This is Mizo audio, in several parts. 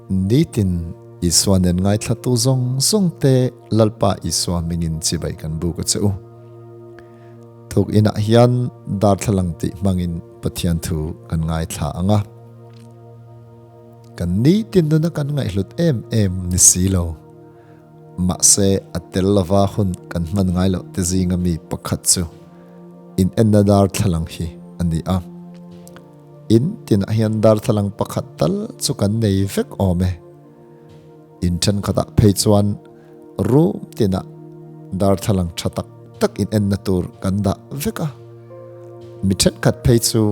Nitin Isua nen ngaithlatu zawng zawngte Lalpa Isua hmingin chibai kan buk a che u. Thuk inah hian darthlalang tih hmangin Pathian thu kan ngaithla ang a. Kan nitin nuna kan ngaihhlut em em ni si lo. Mahse a tel lova hun kan hman ngai loh te zinga mi pakhat chu in enna darthlalang hi a ni a. In tinah hian darthlalang pakhat tal chu kan nei vek awm e. In thenkhatah phei chuan room tinah darthlalang tha tak tak in enna tur kan dah vek a. Mi thenkhat phei chu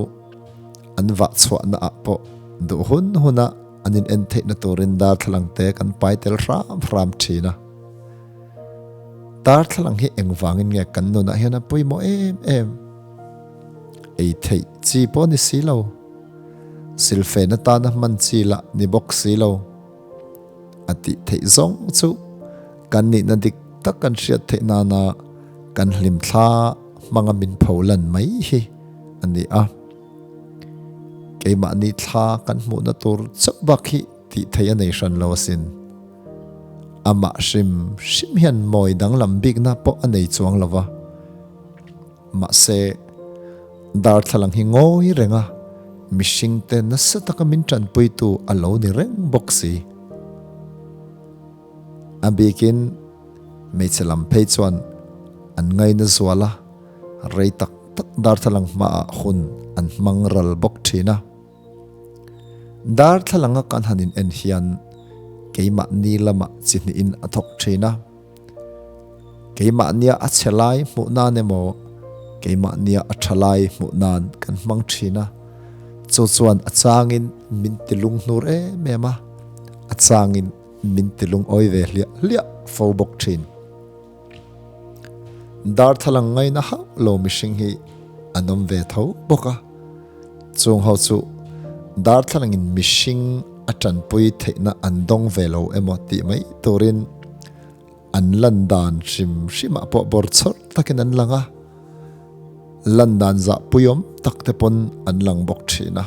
an vah chhuahna ah pawh duh hun huna an in en theihna turin darthlalang te kan pai tel hram hram thin a. Darthlalang hi engvangin nge kan nunah hian a pawimawh em em? Ei theih chi pawh ni si lo. Silfen atana hman chi lah ni bawk si lo. A tih theih zawng chu kan nihna dik tak kan hriat theih nana kan hlimthla hmanga min pho lan mai hi a ni a. Keimahni thla kan hmuhna tur chauh bak hi tih theih a nei hran lo asin. Amah hrim hrim hian mawi danglam bikna pawh a nei chuang lo va. Mahse, darthlalang hi ngawi reng a, mihringte nasa taka min tanpuitu a lo ni reng bawk si. A bikin hmeichhe lam phei chuan an ngaina zual a, rei tak tak darthlalang hmaah hun an hmang ral bawk thin a. Darthlalanga kan han in en hian keimahni lamah chi hnihin a thawk thin a. Keimahnia a chhe lai hmuh nan emaw, keimahnia a tha lai hmuh nan kan hmang thin a. Chu chuan a changin min ti lunghnur em em a, a changin min ti lungawi ve hliah hliah fo bawk thin. Darthlalang ngaina hauh lo mihring hi an awm ve tho bawk a. Chung ho chu darthlalangin mihring a tanpui theihna an dawng ve lo emaw tih mai turin an lan dan hrim hrimah pawh bawrchhawr takin an lang a, lan dan zahpuiawm tak te pawn an lang bawk thin a.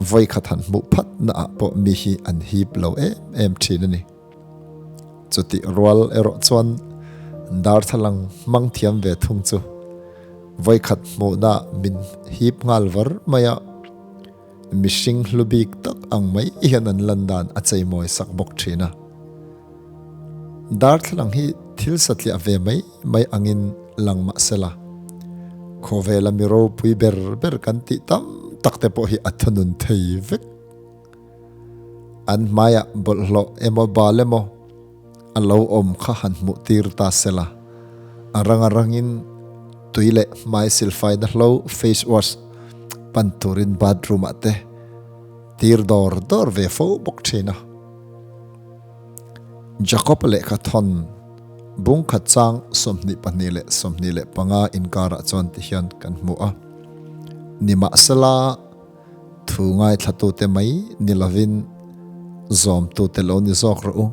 Vawikhat han hmuh phat naah pawh mi hi an hip lo em em thin a ni. Chutih rual erawh chuan darthlalang hmang thiam ve thung chu vawikhat hmuhna min hip nghal var mai a, mihring hlu bik tak ang mai hian an lan dan a cheimawi sak bawk thin a. Darthlalang hi thil satliah ve mai mai angin lang mah sela, khawvela mi ropui ber ber kan tih tam tak te pawh hi a thunun thei vek. An hmaiah bawlhhlawh emaw bal emaw a lo awm kha han hmuh tir ta sela, a rang a rangin tui leh hmai silfaina hlo, face wash, pan turin bathroom ah te tir dawr dawr ve fo bawk thin a. Jakob lehkha thawn bung khat chang 22 leh 25 inkarah chuan ti hian kan hmu a, Nimahsela, Thu ngaithlatute mai ni lovin zawmtute lo ni zawk rawh u.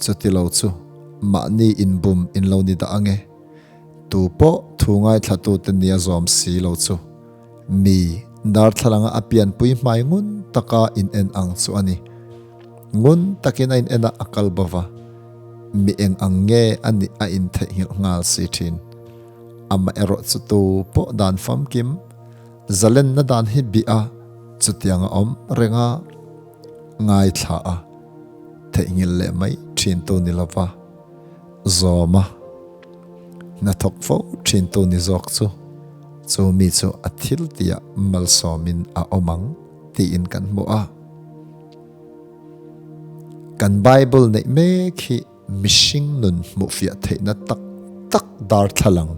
Chuti lo chu mahni inbum in lo ni dah ange. Tu pawh thu ngaithlatute nia zawm si lo chu mi darthlalanga a pianpui hmai ngun taka in en ang chu a ni. Ngun takin a in en a, a kal bo va, mi eng ang nge a nih a intheihnghilh nghal si thin. Amaherawhchu tu pawh dan famkim Zalenna dan hi bih a, chutiang a awm reng a, ngaithla a, theihnghilh leh mai thintu ni lova, zawm a, hnathawk fo thintu ni zawk chu, chu mi chu a thil tihah malsawmin a awm ang tiin kan hmu a. Kan Bible neih mek hi mihring nun hmuhfiah theihna tak tak darthlalang,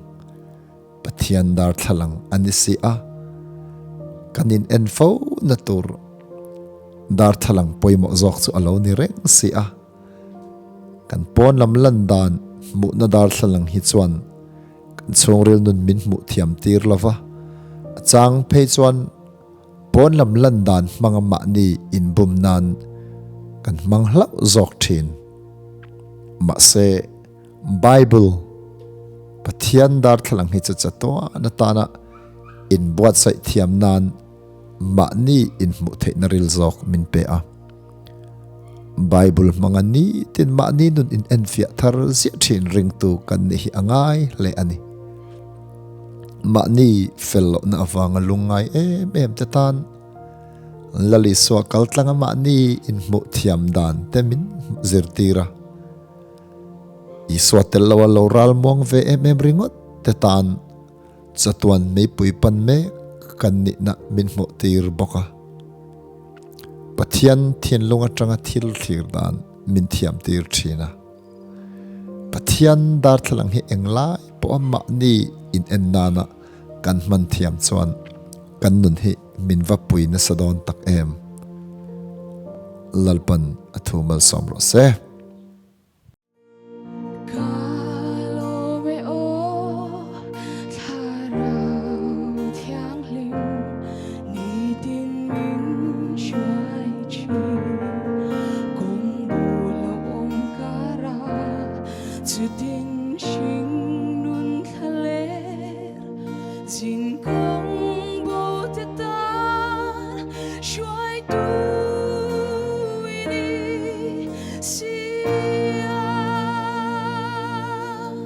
Pathian darthlalang a ni si a, kan in en fo na tur darthlalang pawimawh zawk chu a lo ni reng si a. Kan pawn lam lan dan hmuhna darthlalang hi chuan kan chhungril nun min hmuh thiam tir lo va, a chang phei chuan pawn lam lan dan hmanga mahni inbum nan kan hmang hlauh zawk thin. Mahse. Bible, Pathian darthlalang hi chu chatuan atana inbuatsaih thiam nan mahni inhmuh theihna ril zawk min pe a. Bible hmanga nitin mahni nun in enfiah thar ziah thin ringtu kan nih hi a ngai hle a ni. Mahni fel lohna avanga lungngai em em te tan Lal Isua kaltlanga mahni inhmuh thiam dan te min zirtir a. Isua tel loa lo ral muang ve em em ringawt te tan Chatuan meipui pan mek kan nihna min hmuh tir bawk a. Pathian thinlung atanga thil thlir dan min thiam tir thin a. Pathian darthlalang hi englai pawha mahni in en nana kan hman thiam chuan kan nun hi min va pui nasa dawn tak em. Lalpan a thu malsawm rawh se.